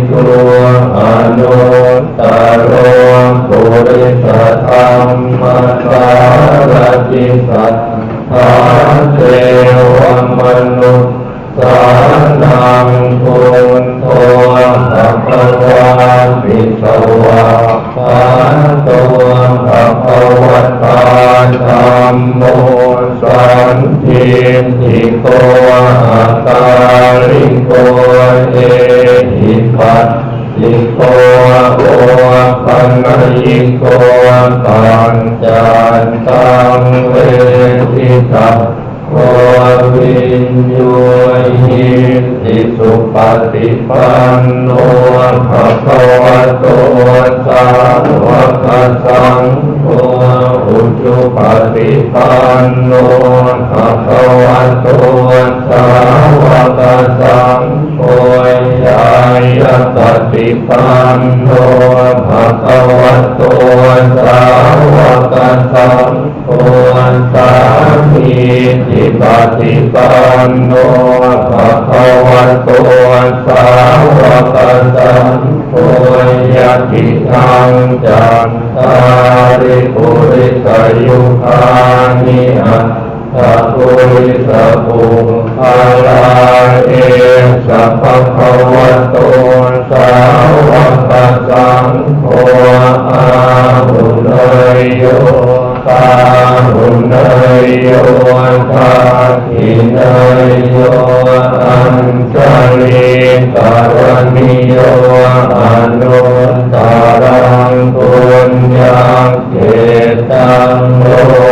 ໂຕ ອະນຸດຕະໂລ ປຸລິສະທຳມະສາລະຖິ ສັດຖາເທວະມະນຸດສານັງ ພຸດໂທ ພະຄະວາ ຕິສະວາ ກຂາໂຕ ພະຄະວະຕາ ທຳໂມ ສັນທິฏຖິໂກ ອະກາລິໂກ ເອຫິປັດ ສິໂກ ໂອປະນະຍິໂກ ປັດຈັນຕັງ ເວທິຕັງ ໂຄ ວິນຢູຫິ ຕິ ສຸປະຕິປັນໂນ ພະຄະວະໂຕ ສາວະກະສັງໂຄ ອຸຈຸປະຕິປັນໂນ ພະຄະວະໂຕ ສາວະກະສັງໂຄ ຍາຍະປະຕິປັນໂນ ພະຄະວະໂຕ ສາວະກະສັງໂຄ ສາມີຈິປະຕິປັນໂນ ພະຄະວະໂຕ ສາວະກະສັງໂຄ ຍະຕິທັງ ຈັດຕາລິ ປຸລິສະຍຸຄານິ ອັດ ຖະ ປຸລິສະ ປຸກຄະລາ ເອ ສະ ພະຄະວະໂຕ ສາວະກະສັງໂຄ ອາຫຸເນຍໂຍ ປາຫຸເນຍໂຍ ທັກຂິເນຍໂຍ ອັນຊະລີກະລະນິໂຍ ອະນຸດຕະລັງ ປຸນຍັງ ເຂຕັງ ໂລ